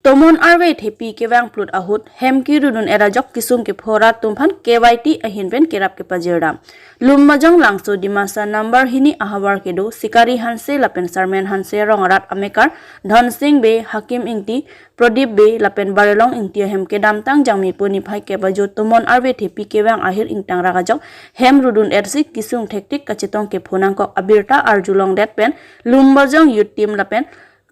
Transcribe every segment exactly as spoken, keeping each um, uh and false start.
Tomon arve thepi kevang plut ahut hem kirudun-et ajok kesung kepho arat atum aphan K Y T ahin pen kerap kepajir dam. Lumbajong Langso Dimasa number hini ahavar kedo Sikari Hanse lapen Sarmen Hanse arong arat amekar Dhonsing Bey, Hakim Ingti, Prodip Bey lapen Barelong Ingti ahem kedamtang Jangmi pu niphai kep ajo tomon arve thepi kevang ahir ingtangrak ajok hem rudun-etsi kesung thektik kachetong kepho nangkok abirta arjulongdet pen Lumbajong Youth Team lapen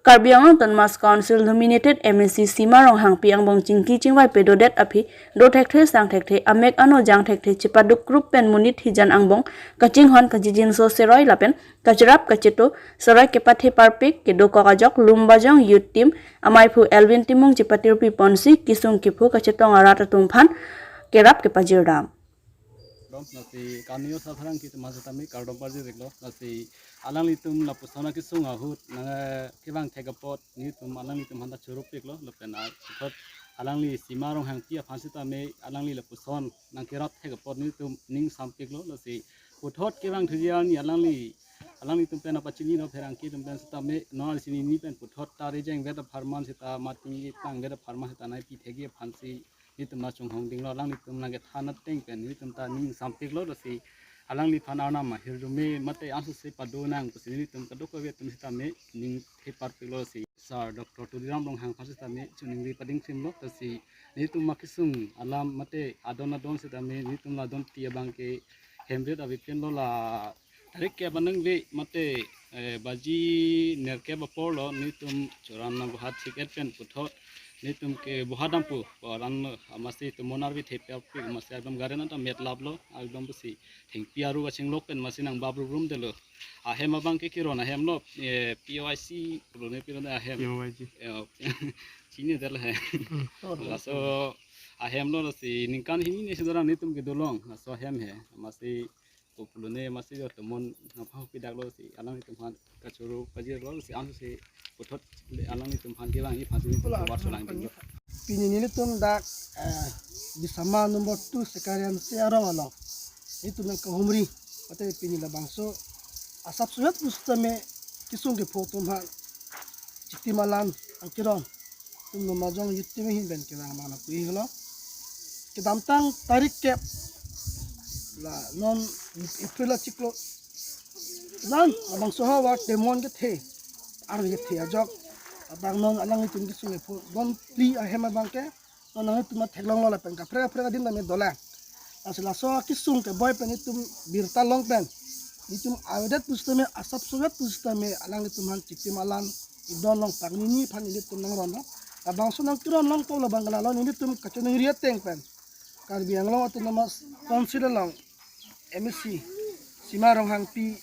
Karbi Anglong Autonomous Council nominated M A C Sima Ronghangpi angbong chingki chingvai pedodet aphi do thekthe sang thekthe amek ano jang thekthe chepaduk group pen monit hijan angbong kachinghon kachijinso seroi lapen kacherap kacheto seroi kepathe parpik kedokok ajok Lumbajong Youth Team amaiphu Elvin Timung chepatirpi ponsi kesung kepho kachetong arat atum aphan kerap kepajir dam. Dom, lasi kanio sa pharang kitum masa tami kardom parjir iklo, lasi alanglitum lapuson akesung ahut nang, eh, kevang thek apot nelitum alanglitum aphan ta chorop piklo, lapen a puthot alangli Sima Ronghangpi aphan sitame alangli lapuson nangkerap thek apot nelitum ning sampiklo, lasi puthot kevang thuji arni alangli, alanglitum pen apachini lo pherangke atum pen sitame non chinine pen puthot ta rejeng vet apharman sita mating tang vet apharman sita nai pi thekji aphansi nelitum nangchonghong dinglo, alanglitum nangkethan ateng pen nelitum ta ning sampiklo, lasi alangliphan arnam ahirjume mate ansose pado nang pusi nelitum kadokave atum sitame ning the parpiklo, lasi Sir Doctor Tuliram Ronghang aphan sitame choningri pading krimlo, lasi nelitum akesung alam mate adon adon sitame nelitum la adon ti abang ke hemrit avi penlo, la tarik kep aningve mate, eh, baji nerkep aporlo nelitum Chorana Bohat sik-et pen puthot nelitum ke bohat dampo, bohat dam amatsi tomon arve thepi apik amatsi ekdom gari nang ta metlaplo, ekdom pusi thengpi aru kachinglok pen amatsi nang bab rum rum detlo. Ahem abang ke Kiron ahem lo, eh, P O I C pulo ne Kiron ahem. P O I C. Eh, chini detlo he. Hmm. Laso ahem lo, lasi ningkan hini ne sudara nelitum kedolong laso ahem he. Amatsi kopulone amatsi jo tomon nangpahok pidaklo, lasi alanglitum aphan kachoro pajirlo, lasi ansose puthot alanglitum aphan kevangji aphansi nelitum Pula, kawar solang alanglitum. Pini nelitum dak, eh, Disama number two Sikari Hanse arong along nelitum nangkahumri, mate pini labangso asap suhet pusitame kesung kepho atum aphan chitim alam angkiron atum Lumbajong Youth Team ahin pen kevang abang nangpu-iklo. Kedamtang tarik kep, la non April achiklo, non labangso ahavar tomon kethe, arve kethe ajok abang non alanglitum kesung kepho don phli ahem abang ke non nanglitum theklonglo lapen kaprek kaprek adim tame dolang. Lasi laso kesung keboi pen itum birta long pen itum avedet pusitame asap suhet pusitame alanglitum aphan chitim alam idon long paknini aphan ilitum nangronlo. Labangso nangkiron longpo labang ke lalo nelitum kachoningri ateng pen Karbi Anglong Autonomous Council along M A C Sima Ronghangpi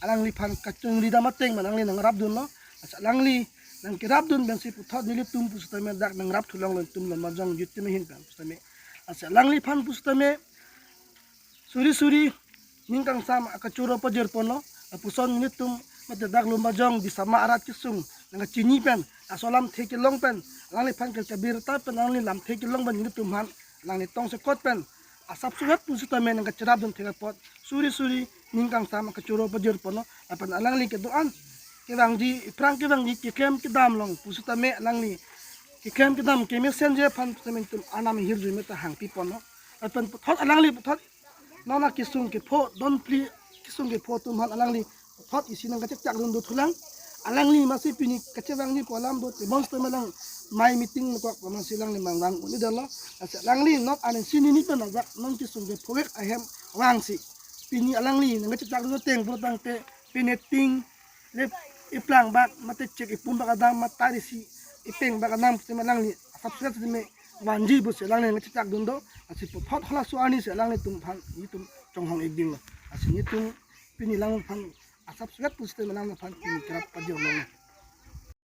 alangliphan kachoningri dam ateng pen alangli nangrapdunlo. Lasi alangli nangkerapdun pensi puthot nelitum pusitame dak nangrap thulonglo itum Lumbajong Youth Team ahin pen pusitame. Lasi alangliphan pusitame suri suri ning kangsam akachoro pajir ponlo. Lapuson nelitum mate dak Lumbajong Disama arat kesung nangkachini pen laso alamthe kelong pen alangliphan ke kabirta pen alangli lamthe kelong pen nelitum aphan alangli tongsekot pen asap suhet pusitame nangkacherapdun thek apot suri suri ning kangsam akachoro pajir ponlo. Lapen alangli kedo-an kevangji, iphrang kevangji keklem kedam along pusitame alangli keklem kedam kemesenji aphan pusitame itum arnam ahirjume ta hangpi ponlo. Lapen puthot alangli puthot non akesung kepho don phli kesung kepho atum aphan alangli puthot isi nangkachechakdun do thulang. Alangli amatsi pini kachevangji pu alam do, tebon sitame alang mai meeting nangkok amatsi alangli mangvang un-edetlo. Lasi alangli non aning chinine pen ajak non kesung kepho vek ahem vangsi pini alangli nangkachechakdun ateng pulotangte peneting le iplang bak mate chek ipum bak adam mate isi ipeng bak adam sitame alangli asap suhet sitame vanji pusi alangli nangkachechakdun do. Lasi puthot halaso arni si alanglitum aphan itum chonghong-ik dinglo. Lasi nelitum pini alangliphan asap suhet pusitame alangliphan pini kerap pajirlo.